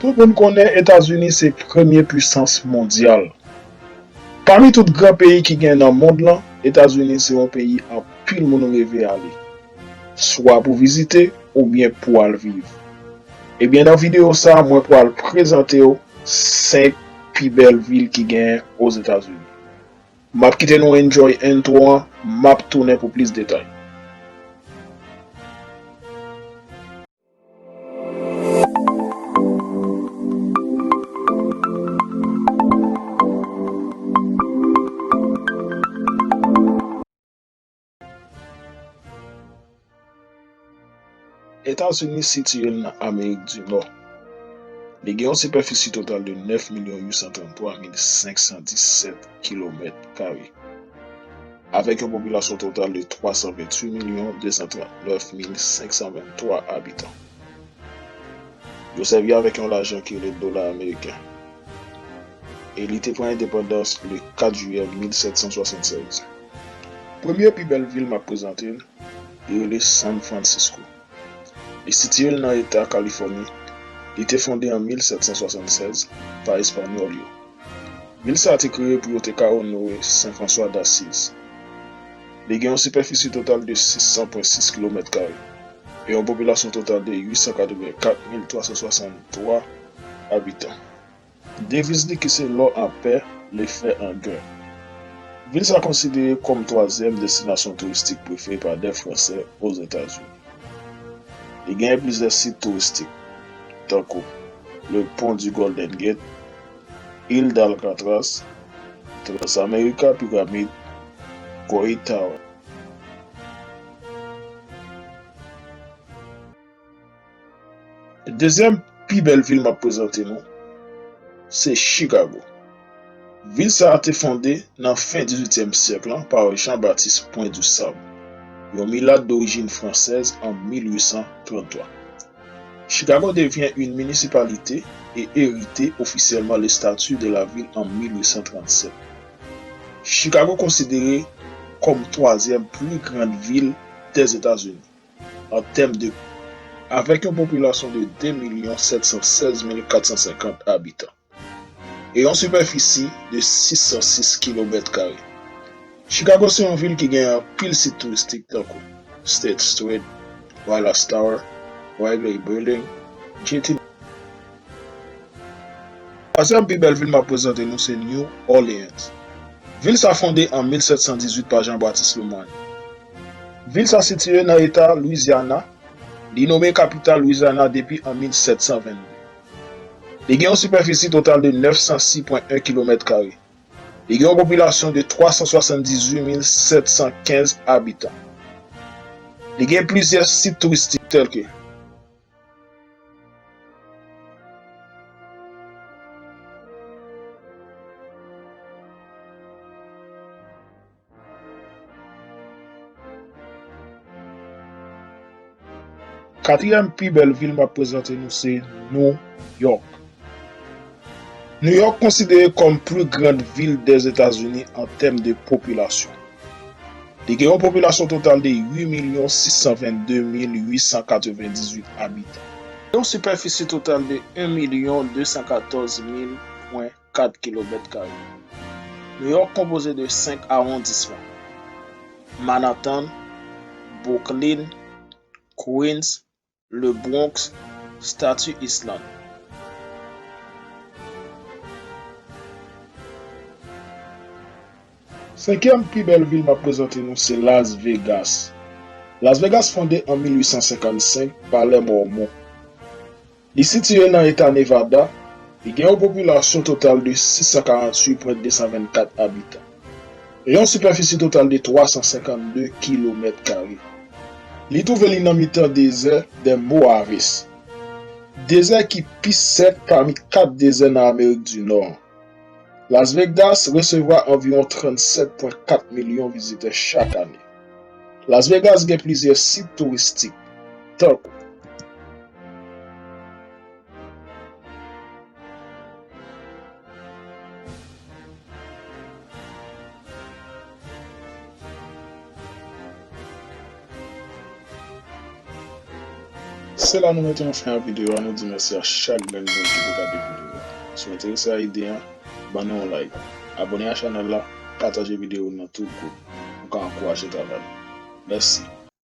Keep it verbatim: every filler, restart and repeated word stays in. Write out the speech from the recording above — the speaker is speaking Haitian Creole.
Tout moun konnen Etazini se premye pisans mondyal. Pami tout gran peyi ki gen nan mond lan, Etazini se yon peyi anpil moun reve ale, swa pou vizite oubyen pou al viv. Ebyen, nan videyo sa a, mwen pral prezante w senk pi bèl vil ki genyen Ozetazini. M ap kite nou enjoy intro an, m ap tounen pou plis detay. Etazini sitiye l nan Amerik di Nò. Li gen yon sipèfisi total de nèf milyon uit san tranntwa mil senk san disèt kilomèt kare, avèk yon popilasyon total de twa san venntuit milyon de san trannèf mil senk san venntwa abitan. Yo sèvi avèk yon lajan ki rele dola ameriken, e li te pran endepandans le kat jiyè mil sèt san swasannsèz. Premye pi bèl vil m ap prezante n, li rele San Francisco. Li sitiye l nan eta Kalifòni. Li te fonde an mil sèt san swasannsèz pa Espanyòl yo. Vil sa a te kreye pou yo te ka onore Sen Franswa d'Asiz. Li gen yon sipèfisi total de sis san pwen sis kilomèt kare e yon popilasyon total de uit san katrevenkat mil twa san swasanntwa abitan. Deviz li ki se L'or en paix, le fer en guerre. Vil sa konsidere kòm twazyèm destinasyon touristik prefere pa dè Fransè Ozetazini. Li genyen plizyè sit touristik, tankou le Pont du Golden Gate, Île d'Alcatraz, Transamerica Pyramid, Great Tower. Dezyèm pi bèl vil m ap prezante nou, se Chicago. Vil sa a te fonde nan fen dizuityèm syèk lan pa Jean-Baptiste Point du Sable, yon milat dorijin fransèz an mil uit san tranntwa. Chicago devyen yon minisipalite e erite ofisyèlman le stati de la vil an mil uit san trannsèt. Chicago konsidere kòm twazyèm pli grann vil Dèzetazini an tèm de, avèk yon popilasyon de de milyon sèt san sèz mil kat san senkant abitan e yon sipèfisi de sis san sis kilomèt kare. Chicago se yon vil ki gen anpil sit touristik tankou State Street, Wallace Tower, Wrigley Building, J T. Twazyèm pi bèl vil m ap prezante nou se New Orleans. Vil sa fonde an mil sèt san dizuit pa Jean-Baptiste Lemoyne. Vil sa sitiye nan eta Louisiana. Li nonmen kapital Louisiana depi an mil sèt san vennde. Li gen yon sipèfisi total de nèf san sis pwen en kilomèt kare. Li gen yon popilasyon de twa san swasanndizuit mil sèt san kenz abitan. Li gen plizyè sit touristik tèlke Katriyèm pi bèl vil m ap prezante nou se New York. New York konsidere kòm pli grann vil Dèzetazini an tèm de popilasyon. Li gen yon popilasyon total de uit milyon sis san vennde mil uit san katrevendizuit abitan. Yon sipèfisi total de en milyon de san katòz mil pwen kat kilomèt kare. New York konpoze de senk awondisman: Manhattan, Brooklyn, Queens, le Bronx, Staten Island. Senkyèm pi bèl vil m ap prezante nou se Las Vegas. Las Vegas fonde an mil uit san senkannsenk pa lè Mòmon. Li sitiye nan eta Nevada. Li gen yon popilasyon total de sis san karanntuit pwen de san vennkat abitan e yon sipèfisi total de twa san senkannde kilomèt kare. Li twouve li nan mitan dezè dè Mojaves, dezè ki pi sèk pami kat dezè nan Amerik di Nò. Las Vegas resevwa anviwon trannsèt pwen kat milyon vizitè chak ane. Las Vegas gen plizyè sit touristik, tankou Se la nou mete yon fen ak videyo a, nou di mèsi a chak grenn moun ki te gade videyo a. Si w enterese a ide an, ban nou yon like, abòne a chanèl la, pataje videyo nan tout gwoup. Ou ka ankouraje travay nou. Mèsi.